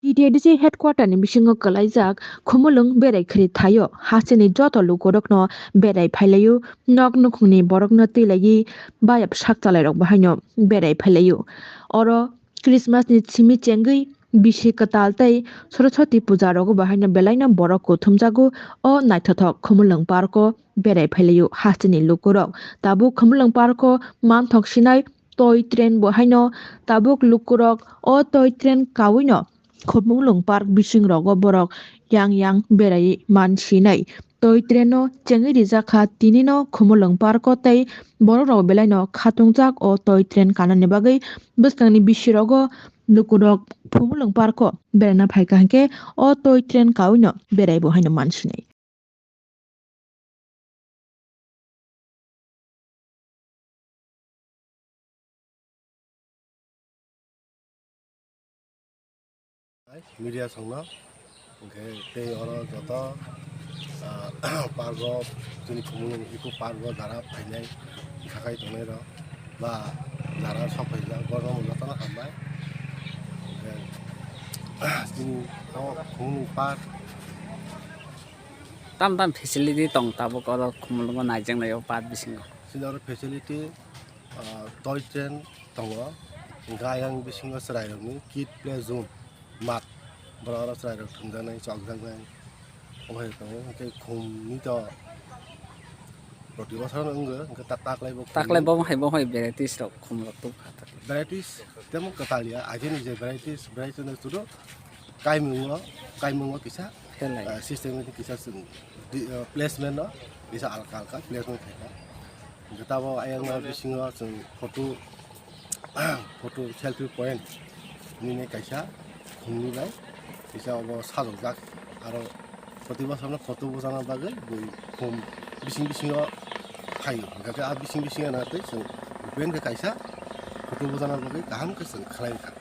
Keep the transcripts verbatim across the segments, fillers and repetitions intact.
T T A D C headquarter ni bisingo kwlaijak Khumulwng berai khri thaio, hasteni joto lukurokno berai phailaio, nok nukhungni borokno twilaiwi bayap sak chalairok bahaino berai phailaio. Oro Christmas ni simi chengwi bisi kwtal tei Saraswati puja rogo bahaino belaino borok kuthumjago o naithothok Khumulwng park o berai phailaio hasteni lukurok. Tabuk Khumulwng park o manthok sinai toi train bo haino tabuk lukurok o toi train kawino Khumulwng park bising rogo borok yang yang berai man sinai. Toi train no chengwi rijak kha tini no Khumulwng park o tei borok rok belai no khatungjak o toi train kanani bagwi bwskang ni bisi rogo lukurok Khumulwng park o beraina phaikha hinkhe o toi train kawino berai bo haino man sinai. Media songno, hwnkhe tei oro joto, ah, park o, chini Khumulwng Eco Park o jara phainai, thakai tongnai rok, ba jara sok phaijak, borok no jotono hambai. Hwnkhe, chini o Khumulwng Park. Tam tam facility tong tabuk oro Khumulwngo naijaknai o park bisingo? Chini oro facility, ah, toy train tongo, hwnkhe ayang bisingo chwrairokni kid play zone, mat, borok oro chwrairok thwngjaknai, chokjaknai, omo hai tongo, hwnkhe khumni to proti bosorono wngo, hwnkhe ta-, taklai bo khumni. Taklai bo hai bo hai varieties rok khumrok tubkha taklai. Varieties temo kwtal ya, agini je varieties, varieties no sudo, Kaimungo, kaimungo kisa, Helai. Ah, system ni kisa chwng di-, ah, placement no kisa alka alka placement khaikha. Hwnkhe tabuk ayang bisingo chwng photo, photo selfie point nini kaisa khumni bai kisa obo sajokjak aro proti bosor no photo bujana bagwi bui khum bising bisingo phaio. Hwnkhe a bising bisingo na tei chwng band khe kaisa photo bujana bagwi kaham khe chwng khlai kha.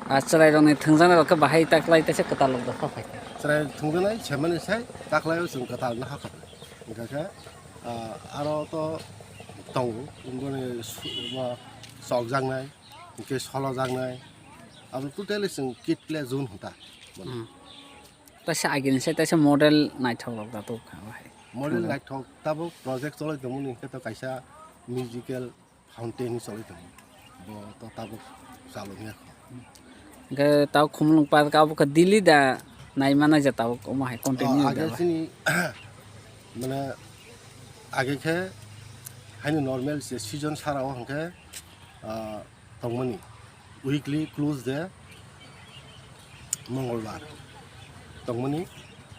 A chwrairokni thwngjaknairok khe bahai taklai teisa kwtal rok dopha phai kha. Chwrai thwngjaknai semani sai taklaio chwng kwtal no hakha. Hwnkhe khe, ah, aro to tongo, boni su-, bo chokjaknai, hwnkhe solojaknai, abo totally chwng kid play zone hwn ta. Hmm. Teisa agini sai teisa model naithok rok da tok kha bahai. Model Hmm. naithok tabuk project cholai tongmani hwnkhe to kaisa musical fountain hinwi cholai tongo. Bo to tabuk chalokya kho. Hwnkhe tabuk Khumulwng park abo khe daily da naimana je tabuk omo hai continue Oh, da age ba? Chini mane age khe haino normal se season sara o hwnkhe, ah, tongmani weekly close de Mongolbar tongmani,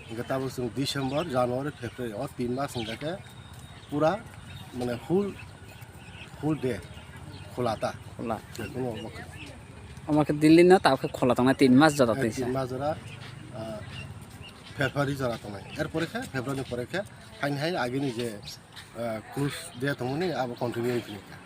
hwnkhe tabuk chwng December, January, February o tin mas hwnkhe khe pura mane full, full day khula ta. Khula. Jekunu obo khe. Omo khe daily no tabuk khe khula tongnai tin mas jora Eh, twi sa. Tin mas jora, ah, February jora tongnai. Er pore khe February pore khe haini haini agini je, ah, close day tongmani abo continue wngwi phai kha.